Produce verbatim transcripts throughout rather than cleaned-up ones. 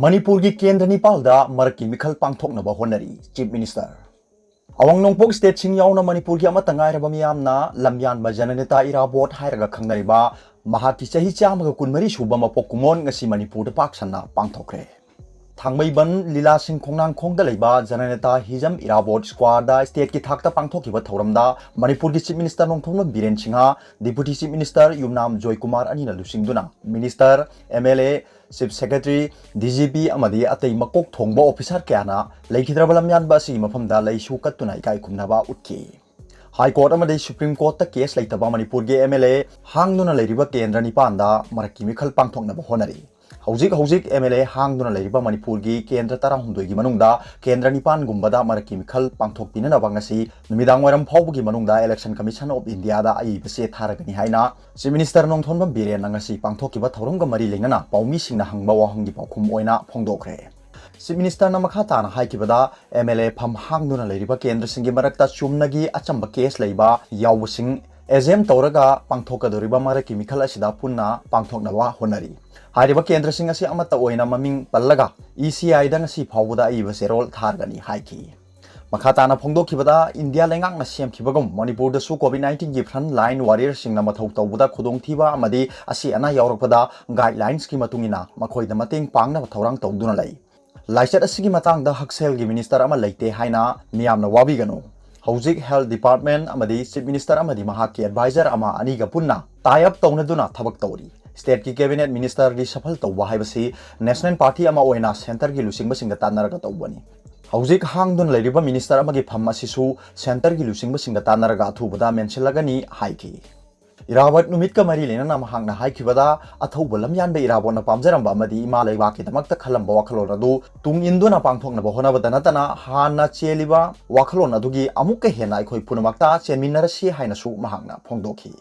ꯃꯅꯤꯄꯨꯔꯒꯤ ꯀꯦꯟꯗ꯭ꯔ ꯅꯤꯄꯥꯜꯗ ꯃꯔꯛꯀꯤ ꯃꯤꯈꯜ ꯄꯥꯡꯊꯣꯛꯅꯕ ꯍꯣꯠꯅꯔꯤ, Chief Minister꯫ ꯑꯋꯥꯡ ꯅꯣꯡꯄꯣꯛ stateꯁꯤꯡ ꯌꯥꯎꯅ ꯃꯅꯤꯄꯨꯔꯒꯤ ꯑꯃꯠꯇ ꯉꯥꯏꯔꯕ ꯃꯤꯌꯥꯝꯅ ꯂꯝꯌꯥꯟꯕ ꯖꯅꯅꯦꯇꯥ ꯏꯔꯥꯕꯣꯠ ꯍꯥꯏꯔꯒ ꯈꯪꯅꯔꯤꯕ ꯃꯍꯥꯛꯀꯤ ꯆꯍꯤ ꯆꯥꯝꯃꯒ ꯀꯨꯟꯃꯔꯤ ꯁꯨꯕ ꯃꯄꯣꯛ ꯀꯨꯝꯑꯣꯟ ꯉꯁꯤ ꯃꯅꯤꯄꯨꯔꯗ ꯄꯥꯛ ꯁꯟꯅ ꯄꯥꯡꯊꯣꯛꯈ꯭ꯔꯦ꯫ ꯊꯥꯡꯃꯩꯕꯟ ꯂꯤꯂꯥꯁꯤꯡ ꯈꯣꯡꯅꯥꯡꯈꯣꯡꯗ ꯂꯩꯕ ꯖꯅꯅꯦꯇꯥ ꯍꯤꯖꯝ ꯏꯔꯥꯕꯣꯠ squareꯗ stateꯀꯤ ꯊꯥꯛꯇ ꯄꯥꯡꯊꯣꯛꯈꯤꯕ ꯊꯧꯔꯝꯗ ꯃꯅꯤꯄꯨꯔꯒꯤ Chief Minister Nongthombam Biren Singh, Deputy Chief Minister ꯌꯨꯝꯅꯥꯝ ꯖꯣꯏꯀꯨꯃꯥꯔ ꯑꯅꯤꯅ ꯂꯨꯆꯤꯡꯗꯨꯅ Minister, MLA, Chief Secretary, DGP ꯑꯃꯗꯤ ꯑꯇꯩ ꯃꯀꯣꯛ ꯊꯣꯡꯕ officer ꯀꯌꯥꯅ ꯂꯩꯈꯤꯗ꯭ꯔꯕ ꯂꯝꯌꯥꯟꯕ ꯑꯁꯤꯒꯤ ꯃꯐꯝꯗ ꯂꯩꯁꯨ ꯀꯠꯇꯨꯅ ꯏꯀꯥꯏ ꯈꯨꯝꯅꯕ ꯎꯠꯈꯤ꯫ High Court ꯑꯃꯗꯤ Supreme Courtꯇ case ꯂꯩꯇꯕ ꯃꯅꯤꯄꯨꯔꯒꯤ MLA ꯍꯥꯡꯗꯨꯅ ꯂꯩꯔꯤꯕ ꯀꯦꯟꯗ꯭ꯔ ꯅꯤꯄꯥꯟꯗ ꯃꯔꯛꯀꯤ ꯃꯤꯈꯜ ꯄꯥꯡꯊꯣꯛꯅꯕ ꯍꯣꯠꯅꯔꯤ꯫ ꯍꯧꯖꯤꯛ ꯍꯧꯖꯤꯛ MLA ꯍꯥꯡꯗꯨꯅ ꯂꯩꯔꯤꯕ ꯃꯅꯤꯄꯨꯔꯒꯤ ꯀꯦꯟꯗ꯭ꯔ ꯇꯔꯥꯍꯨꯝꯗꯣꯏꯒꯤ ꯃꯅꯨꯡꯗ ꯀꯦꯟꯗ꯭ꯔ ꯅꯤꯄꯥꯟꯒꯨꯝꯕꯗ ꯃꯔꯛꯀꯤ ꯃꯤꯈꯜ ꯄꯥꯡꯊꯣꯛꯄꯤꯅꯅꯕ ꯉꯁꯤ ꯅꯨꯃꯤꯗꯥꯡ ꯋꯥꯏꯔꯝ ꯐꯥꯎꯕꯒꯤ ꯃꯅꯨꯡꯗ Election Commission of Indiaꯗ ꯑꯏꯕ ꯆꯦ ꯊꯥꯔꯒꯅꯤ ꯍꯥꯏꯅ Chief Minister ꯅꯣꯡꯊꯣꯝꯕꯝ ꯕꯤꯔꯦꯟꯅ ꯉꯁꯤ ꯄꯥꯡꯊꯣꯛꯈꯤꯕ ꯊꯧꯔꯝꯒ ꯃꯔꯤ ꯂꯩꯅꯅ ꯄꯥꯎꯃꯤꯁꯤꯡꯅ ꯍꯪꯕ ꯋꯥꯍꯪꯒꯤ ꯄꯥꯎꯈꯨꯝ ꯑꯣꯏꯅ ꯐꯣꯡꯗꯣꯛꯈ꯭ꯔꯦ꯫ Chief Ministerꯅ ꯃꯈꯥ ꯇꯥꯅ ꯍꯥꯏꯈꯤꯕꯗ, MLA ꯐꯝ ꯍꯥꯡꯗꯨꯅ ꯂꯩꯔꯤꯕ ꯀꯦꯟꯗ꯭ꯔꯁꯤꯡꯒꯤ ꯃꯔꯛꯇ ꯆꯨꯝꯅꯒꯤ ꯑꯆꯝꯕ case ꯂꯩꯕ ꯌꯥꯎꯕꯁꯤꯡ exempt ꯇꯧꯔꯒ ꯄꯥꯡꯊꯣꯛꯀꯗꯧꯔꯤꯕ ꯃꯔꯛꯀꯤ ꯃꯤꯈꯜ ꯑꯁꯤꯗ ꯄꯨꯟꯅ ꯄꯥꯡꯊꯣꯛꯅꯕ ꯍꯣꯠꯅꯔꯤ꯫ ꯍꯥꯏꯔꯤꯕ ꯀꯦꯟꯗ꯭ꯔꯁꯤꯡ ꯑꯁꯤ ꯑꯃꯠꯇ ꯑꯣꯏꯅ ꯃꯃꯤꯡ ꯄꯜꯂꯒ ECIꯗ ꯉꯁꯤ ꯐꯥꯎꯕꯗ ꯑꯏꯕ ꯆꯦꯔꯣꯜ ꯊꯥꯔꯒꯅꯤ ꯍꯥꯏꯈꯤ꯫ ꯃꯈꯥ ꯇꯥꯅ ꯐꯣꯡꯗꯣꯛꯈꯤꯕꯗ, ꯏꯟꯗꯤꯌꯥ ꯂꯩꯉꯥꯛꯅ ꯁꯦꯝꯈꯤꯕꯒꯨꯝ ꯃꯅꯤꯄꯨꯔꯗꯁꯨ COVID nineteenꯒꯤ front line warriorꯁꯤꯡꯅ ꯃꯊꯧ ꯇꯧꯕꯗ ꯈꯨꯗꯣꯡꯊꯤꯕ ꯑꯃꯗꯤ ꯑꯁꯤ ꯑꯅꯥ ꯌꯥꯎꯔꯛꯄꯗ guidelinesꯀꯤ ꯃꯇꯨꯡ ꯏꯟꯅ ꯃꯈꯣꯏꯗ ꯃꯇꯦꯡ ꯄꯥꯡꯅꯕ ꯊꯧꯔꯥꯡ ꯇꯧꯗꯨꯅ ꯂꯩ꯫ ꯂꯥꯏꯆꯠ ꯑꯁꯤꯒꯤ ꯃꯇꯥꯡꯗ ꯍꯛꯁꯦꯜꯒꯤ Minister ꯑꯃ ꯂꯩꯇꯦ ꯍꯥꯏꯅ ꯃꯤꯌꯥꯝꯅ ꯋꯥꯕꯤꯒꯅꯨ꯫ ꯍꯧꯖꯤꯛ Health Department ꯑꯃꯗꯤ Chief Minister ꯑꯃꯗꯤ ꯃꯍꯥꯛꯀꯤ advisor ꯑꯃ ꯑꯅꯤꯒ ꯄꯨꯟꯅ tie up ꯇꯧꯅꯗꯨꯅ ꯊꯕꯛ ꯇꯧꯔꯤ꯫ Stateꯀꯤ Cabinet Minister reshuffle ꯇꯧꯕ ꯍꯥꯏꯕꯁꯤ national party ꯑꯃ ꯑꯣꯏꯅ centreꯒꯤ ꯂꯨꯆꯤꯡꯕꯁꯤꯡꯒ ꯇꯥꯟꯅꯔꯒ ꯇꯧꯕꯅꯤ꯫ ꯍꯧꯖꯤꯛ ꯍꯥꯡꯗꯨꯅ ꯂꯩꯔꯤꯕ Minister ꯑꯃꯒꯤ ꯐꯝ ꯑꯁꯤꯁꯨ centreꯒꯤ ꯂꯨꯆꯤꯡꯕꯁꯤꯡꯒ ꯇꯥꯟꯅꯔꯒ ꯑꯊꯨꯕꯗ ꯃꯦꯟꯁꯤꯜꯂꯒꯅꯤ ꯍꯥꯏꯈꯤ꯫ ꯏꯔꯥꯕꯠ ꯅꯨꯃꯤꯠꯀ ꯃꯔꯤ ꯂꯩꯅꯅ ꯃꯍꯥꯛꯅ ꯍꯥꯏꯈꯤꯕꯗ, ꯑꯊꯧꯕ ꯂꯝꯌꯥꯟꯕ ꯏꯔꯥꯕꯣꯠꯅ ꯄꯥꯝꯖꯔꯝꯕ ꯑꯃꯗꯤ ꯏꯃꯥ ꯂꯩꯕꯥꯛꯀꯤꯗꯃꯛꯇ ꯈꯜꯂꯝꯕ ꯋꯥꯈꯜꯂꯣꯟ ꯑꯗꯨ ꯇꯨꯡ ꯏꯟꯗꯨꯅ ꯄꯥꯡꯊꯣꯛꯅꯕ ꯍꯣꯠꯅꯕꯗ ꯅꯠꯇꯅ, ꯍꯥꯟꯅ ꯆꯦꯜꯂꯤꯕ ꯋꯥꯈꯜꯂꯣꯟ ꯑꯗꯨꯒꯤ ꯑꯃꯨꯛꯀ ꯍꯦꯟꯅ ꯑꯩꯈꯣꯏ ꯄꯨꯝꯅꯃꯛꯇ ꯆꯦꯟꯃꯤꯟꯅꯔꯁꯤ ꯍꯥꯏꯅꯁꯨ ꯃꯍꯥꯛꯅ ꯐꯣꯡꯗꯣꯛꯈꯤ꯫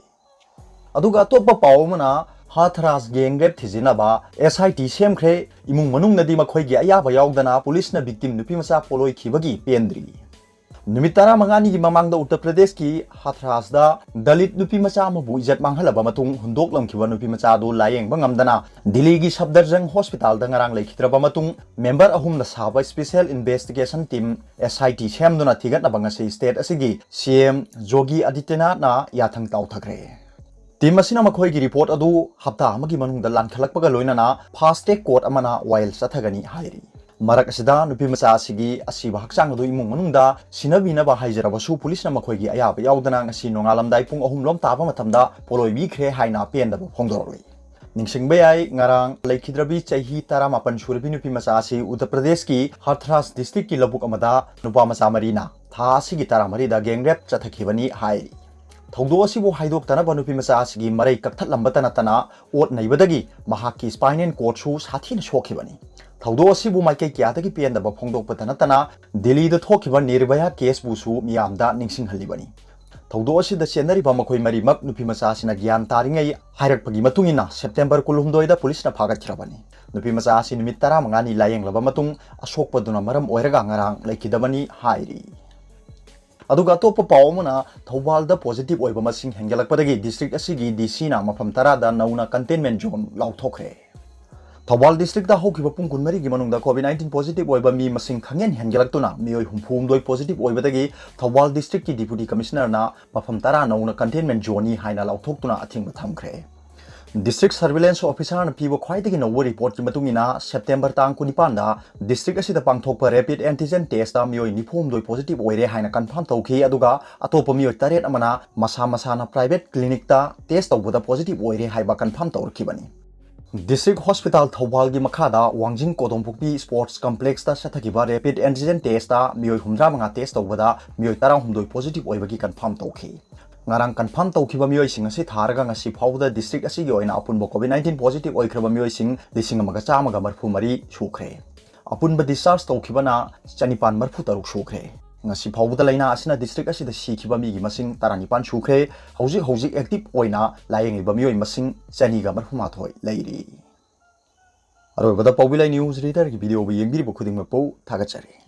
ꯑꯗꯨꯒ ꯑꯇꯣꯞꯄ ꯄꯥꯎ ꯑꯃꯅ, ꯍꯥꯊꯔꯥꯁ gang rape ꯊꯤꯖꯤꯟꯅꯕ SIT ꯁꯦꯝꯈ꯭ꯔꯦ꯫ ꯏꯃꯨꯡ ꯃꯅꯨꯡꯅꯗꯤ ꯃꯈꯣꯏꯒꯤ ꯑꯌꯥꯕ ꯌꯥꯎꯗꯅ ꯄꯨꯂꯤꯁꯅ victim ꯅꯨꯄꯤ ꯃꯆꯥ ꯄꯣꯠꯂꯣꯏꯈꯤꯕꯒꯤ ꯄꯦꯟꯗ꯭ꯔꯤ꯫ ꯅꯨꯃꯤꯠ ꯇꯔꯥꯃꯉꯥꯅꯤꯒꯤ ꯃꯃꯥꯡꯗ ꯎꯠꯇꯔ ꯄ꯭ꯔꯗꯦꯁꯀꯤ ꯍꯥꯊ꯭ꯔꯥꯁꯗ ꯗꯂꯤꯠ ꯅꯨꯄꯤ ꯃꯆꯥ ꯑꯃꯕꯨ ꯏꯖꯠ ꯃꯥꯡꯍꯜꯂꯕ ꯃꯇꯨꯡ ꯍꯨꯟꯗꯣꯛꯂꯝꯈꯤꯕ ꯅꯨꯄꯤ ꯃꯆꯥ ꯑꯗꯨ ꯂꯥꯌꯦꯡꯕ ꯉꯝꯗꯅ ꯗꯤꯜꯂꯤꯒꯤ ꯁꯐꯗꯔꯖꯪ ꯍꯣꯁꯄꯤꯇꯥꯜꯗ ꯉꯔꯥꯡ ꯂꯩꯈꯤꯗ꯭ꯔꯕ ꯃꯇꯨꯡ ꯃꯦꯝꯕꯔ ꯑꯍꯨꯝꯅ ꯁꯥꯕ special investigation team, S I T, ꯁꯦꯝꯗꯨꯅ ꯊꯤꯒꯠꯅꯕ ꯉꯁꯤ ꯁ꯭ꯇꯦꯠ ꯑꯁꯤꯒꯤ C M ꯖꯣꯒꯤ ꯑꯗꯤꯇ꯭ꯌꯅꯥꯊꯅ ꯌꯥꯊꯪ ꯇꯥꯎꯊꯈ꯭ꯔꯦ꯫ ꯇꯤꯝ ꯑꯁꯤꯅ ꯃꯈꯣꯏꯒꯤ ꯔꯤꯄꯣꯔꯠ ꯑꯗꯨ ꯍꯞꯇꯥ ꯑꯃꯒꯤ ꯃꯅꯨꯡꯗ ꯂꯥꯟꯈꯠꯂꯛꯄꯒ ꯂꯣꯏꯅꯅ ꯐꯥꯁ ꯇ꯭ꯔꯦꯛ ꯀꯣꯔꯠ ꯑꯃꯅ ꯋꯥꯌꯦꯜ ꯆꯠꯊꯒꯅꯤ ꯍꯥꯏꯔꯤ꯫ ꯃꯔꯛ ꯑꯁꯤꯗ ꯅꯨꯄꯤ ꯃꯆꯥ ꯑꯁꯤꯒꯤ ꯑꯁꯤꯕ ꯍꯛꯆꯥꯡ ꯑꯗꯨ ꯏꯃꯨꯡ ꯃꯅꯨꯡꯗ ꯁꯤꯟꯅꯕꯤꯅꯕ ꯍꯥꯏꯖꯔꯕꯁꯨ ꯄꯨꯂꯤꯁꯅ ꯃꯈꯣꯏꯒꯤ ꯑꯌꯥꯕ ꯌꯥꯎꯗꯅ ꯉꯁꯤ ꯅꯣꯡꯉꯥꯂꯝꯗꯥꯏ ꯄꯨꯡ ꯑꯍꯨꯝ ꯂꯣꯝ ꯇꯥꯕ ꯃꯇꯝꯗ ꯄꯣꯂꯣꯏꯕꯤꯈ꯭ꯔꯦ ꯍꯥꯏꯅ ꯄꯦꯟꯗꯕ ꯐꯣꯡꯗꯣꯔꯛꯂꯤ꯫ ꯅꯤꯡꯁꯤꯡꯕ ꯌꯥꯏ, ꯉꯔꯥꯡ ꯂꯩꯈꯤꯗ꯭ꯔꯕꯤ ꯆꯍꯤ ꯇꯔꯥꯃꯥꯄꯟ ꯁꯨꯔꯕꯤ ꯅꯨꯄꯤ ꯃꯆꯥ ꯑꯁꯤ ꯎꯠꯇꯔ ꯄ꯭ꯔꯗꯦꯁꯀꯤ ꯍꯥꯊ꯭ꯔꯥꯁ ꯗꯤꯁꯇ꯭ꯔꯤꯛꯀꯤ ꯂꯧꯕꯨꯛ ꯑꯃꯗ ꯅꯨꯄꯥ ꯃꯆꯥ ꯃꯔꯤꯅ ꯊꯥ ꯑꯁꯤꯒꯤ ꯇꯔꯥꯃꯔꯤꯗ ꯒꯦꯡ ꯔꯦꯞ ꯆꯠꯊꯈꯤꯕꯅꯤ ꯍꯥꯏꯔꯤ꯫ ꯊꯧꯗꯣꯛ ꯑꯁꯤꯕꯨ ꯍꯥꯏꯗꯣꯛꯇꯅꯕ ꯅꯨꯄꯤ ꯃꯆꯥ ꯑꯁꯤꯒꯤ ꯃꯔꯩ ꯀꯛꯊꯠꯂꯝꯕꯇ ꯅꯠꯇꯅ ꯑꯣꯠ ꯅꯩꯕꯗꯒꯤ ꯃꯍꯥꯛꯀꯤ ꯁ꯭ꯄꯥꯏꯅꯦꯜ ꯀꯣꯔꯠꯁꯨ ꯁꯥꯊꯤꯅ ꯁꯣꯛꯈꯤꯕꯅꯤ꯫ ꯊꯧꯗꯣꯛ ꯑꯁꯤꯕꯨ ꯃꯥꯏꯀꯩ ꯀꯌꯥꯗꯒꯤ ꯄꯦꯟꯗꯕ ꯐꯣꯡꯗꯣꯛꯄꯇ ꯅꯠꯇꯅ ꯗꯤꯜꯂꯤꯗ ꯊꯣꯛꯈꯤꯕ ꯅꯤꯔꯚꯌꯥ ꯀꯦꯁꯄꯨꯁꯨ ꯃꯤꯌꯥꯝꯗ ꯅꯤꯡꯁꯤꯡꯍꯜꯂꯤꯕꯅꯤ꯫ ꯊꯧꯗꯣꯛ ꯑꯁꯤꯗ ꯆꯦꯟꯅꯔꯤꯕ ꯃꯈꯣꯏ ꯃꯔꯤꯃꯛ ꯅꯨꯄꯤ ꯃꯆꯥ ꯑꯁꯤꯅ ꯒ꯭ꯌꯥꯟ ꯇꯥꯔꯤꯉꯩ ꯍꯥꯏꯔꯛꯄꯒꯤ ꯃꯇꯨꯡ ꯏꯟꯅ ꯁꯦꯞꯇꯦꯝꯕꯔ ꯀꯨꯟꯍꯨꯝꯗꯣꯏꯗ ꯄꯨꯂꯤꯁꯅ ꯐꯥꯒꯠꯈ꯭ꯔꯕꯅꯤ꯫ ꯅꯨꯄꯤ ꯃꯆꯥ ꯑꯁꯤ ꯅꯨꯃꯤꯠ ꯇꯔꯥꯃꯉꯥꯅꯤ ꯂꯥꯌꯦꯡꯂꯕ ꯃꯇꯨꯡ ꯑꯁꯣꯛꯄꯗꯨꯅ ꯃꯔꯝ ꯑꯣꯏꯔꯒ ꯉꯔꯥꯡ ꯂꯩꯈꯤꯗꯕꯅꯤ ꯍꯥꯏꯔꯤ꯫ ꯑꯗꯨꯒ ꯑꯇꯣꯞꯄ ꯄꯥꯎ ꯑꯃꯅ, ꯊꯧꯕꯥꯜꯗ ꯄꯣꯖꯤꯇꯤꯚ ꯑꯣꯏꯕ ꯃꯁꯤꯡ ꯍꯦꯟꯒꯠꯂꯛꯄꯗꯒꯤ ꯗꯤꯁꯇ꯭ꯔꯤꯛ ꯑꯁꯤꯒꯤ D Cꯅ ꯃꯐꯝ ꯇꯔꯥꯗ ꯅꯧꯅ ꯀꯟꯇꯦꯟꯃꯦꯟ ꯖꯣꯟ ꯂꯥꯎꯊꯣꯛꯈ꯭ꯔꯦ꯫ ꯊꯧꯕꯥꯜ ꯗꯤꯁꯇ꯭ꯔꯤꯛꯇ ꯍꯧꯈꯤꯕ ꯄꯨꯡ ꯀꯨꯟꯃꯔꯤꯒꯤ ꯃꯅꯨꯡꯗ ꯀꯣꯚꯤꯗ ꯅꯥꯏꯟꯇꯤꯟ ꯄꯣꯖꯤꯇꯤꯚ ꯑꯣꯏꯕ ꯃꯤ ꯃꯁꯤꯡ ꯈꯪꯍꯦꯟ ꯍꯦꯟꯒꯠꯂꯛꯇꯨꯅ ꯃꯤꯑꯣꯏ ꯍꯨꯝꯐꯨꯍꯨꯝꯗꯣꯏ ꯄꯣꯖꯤꯇꯤꯚ ꯑꯣꯏꯕꯗꯒꯤ ꯊꯧꯕꯥꯜ ꯗꯤꯁꯇ꯭ꯔꯤꯛꯀꯤ ꯗꯤꯄꯨꯇꯤ ꯀꯃꯤꯁꯅꯔꯅ ꯃꯐꯝ ꯇꯔꯥ ꯅꯧꯅ ꯀꯟꯇꯦꯟꯃꯦꯟ ꯖꯣꯟꯅꯤ ꯍꯥꯏꯅ ꯂꯥꯎꯊꯣꯛꯇꯨꯅ ꯑꯊꯤꯡꯕ ꯊꯝꯈ꯭ꯔꯦ꯫ ꯗꯤꯁꯇ꯭ꯔꯤꯛ ꯁꯔꯚꯤꯂꯦꯟꯁ ꯑꯣꯐꯤꯁꯥꯔꯅ ꯄꯤꯕ ꯈ꯭ꯋꯥꯏꯗꯒꯤ ꯅꯧꯕ ꯔꯤꯄꯣꯔꯠꯀꯤ ꯃꯇꯨꯡ ꯏꯟꯅ, ꯁꯦꯞꯇꯦꯝꯕꯔ ꯇꯥꯡ ꯀꯨꯟꯅꯤꯄꯥꯟꯗ ꯗꯤꯁꯇ꯭ꯔꯤꯛ ꯑꯁꯤꯗ ꯄꯥꯡꯊꯣꯛꯄ ꯔꯦꯄꯤꯗ ꯑꯦꯟꯇꯤꯖꯦꯟ ꯇꯦꯁꯇ ꯃꯤꯑꯣꯏ ꯅꯤꯐꯨꯍꯨꯝꯗꯣꯏ ꯄꯣꯖꯤꯇꯤꯚ ꯑꯣꯏꯔꯦ ꯍꯥꯏꯅ ꯀꯟꯐꯥꯔꯝ ꯇꯧꯈꯤ, ꯑꯗꯨꯒ ꯑꯇꯣꯞꯄ ꯃꯤꯑꯣꯏ ꯇꯔꯦꯠ ꯑꯃꯅ ꯃꯁꯥ ꯃꯁꯥꯅ ꯄ꯭ꯔꯥꯏꯚꯦꯠ ꯀ꯭ꯂꯤꯅꯤꯛꯇ ꯇꯦꯁ ꯇꯧꯕꯗ ꯄꯣꯖꯤꯇꯤꯚ ꯑꯣꯏꯔꯦ ꯍꯥꯏꯕ ꯀꯟꯐꯥꯔꯝ ꯇꯧꯔꯛꯈꯤꯕꯅꯤ꯫ ꯗꯤꯁꯇ꯭ꯔꯤꯛ ꯍꯣꯁꯄꯤꯇꯥꯜ ꯊꯧꯕꯥꯜꯒꯤ ꯃꯈꯥꯗ ꯋꯥꯡꯖꯤꯡ ꯀꯣꯗꯣꯝꯄꯣꯛꯄꯤ ꯁ꯭ꯄꯣꯔꯠꯁ ꯀꯝꯄ꯭ꯂꯦꯛꯁꯇ ꯆꯠꯊꯈꯤꯕ ꯔꯦꯄꯤꯗ ꯑꯦꯟꯇꯤꯖꯦꯟ ꯇꯦꯁꯇ ꯃꯤꯑꯣꯏ ꯍꯨꯝꯗ꯭ꯔꯥ ꯃꯉꯥ ꯇꯦꯁ ꯇꯧꯕꯗ ꯃꯤꯑꯣꯏ ꯇꯔꯥꯍꯨꯝꯗꯣꯏ ꯄꯣꯖꯤꯇꯤꯚ ꯑꯣꯏꯕꯒꯤ ꯀꯟꯐꯥꯔꯝ ꯇꯧꯈꯤ꯫ ꯉꯔꯥꯡ ꯀꯟꯐꯥꯔꯝ ꯇꯧꯈꯤꯕ ꯃꯤꯑꯣꯏꯁꯤꯡ ꯑꯁꯤ ꯊꯥꯔꯒ ꯉꯁꯤ ꯐꯥꯎꯕꯗ ꯗꯤꯁꯇ꯭ꯔꯤꯛ ꯑꯁꯤꯒꯤ ꯑꯣꯏꯅ ꯑꯄꯨꯟꯕ ꯀꯣꯚꯤꯗ ꯅꯥꯏꯟꯇꯤꯟ ꯄꯣꯖꯤꯇꯤꯚ ꯑꯣꯏꯈ꯭ꯔꯕ ꯃꯤꯑꯣꯏꯁꯤꯡ ꯂꯤꯁꯤꯡ ꯑꯃꯒ ꯆꯥꯝꯃꯒ ꯃꯔꯤꯐꯨ ꯃꯔꯤ ꯁꯨꯈ꯭ꯔꯦ꯫ ꯑꯄꯨꯟꯕ ꯗꯤꯁꯆꯥꯔꯖ ꯇꯧꯈꯤꯕꯅ ꯆꯅꯤꯄꯥꯟ ꯃꯔꯤꯐꯨ ꯇꯔꯨꯛ ꯁꯨꯈ꯭ꯔꯦ꯫ ꯉꯁꯤ ꯐꯥꯎꯕꯗ ꯂꯥꯏꯅꯥ ꯑꯁꯤꯅ ꯗꯤꯁꯇ꯭ꯔꯤꯛ ꯑꯁꯤꯗ ꯁꯤꯈꯤꯕ ꯃꯤꯒꯤ ꯃꯁꯤꯡ ꯇꯔꯥꯅꯤꯄꯥꯟ ꯁꯨꯈ꯭ꯔꯦ꯫ ꯍꯧꯖꯤꯛ ꯍꯧꯖꯤꯛ ꯑꯦꯛꯇꯤꯚ ꯑꯣꯏꯅ ꯂꯥꯌꯦꯡꯂꯤꯕ ꯃꯤꯑꯣꯏ ꯃꯁꯤꯡ ꯆꯅꯤꯒ ꯃꯔꯤꯐꯨ ꯃꯥꯊꯣꯏ ꯂꯩꯔꯤ꯫ ꯑꯔꯣꯏꯕꯗ ꯄꯥꯎꯕꯤꯂꯥꯏ ꯅ꯭ꯌꯨꯁ ꯔꯤꯗꯔꯒꯤ ꯚꯤꯗꯤꯑꯣꯕꯨ ꯌꯦꯡꯕꯤꯔꯤꯕ ꯈꯨꯗꯤꯡꯃꯛꯄꯨ ꯊꯥꯒꯠꯆꯔꯤ꯫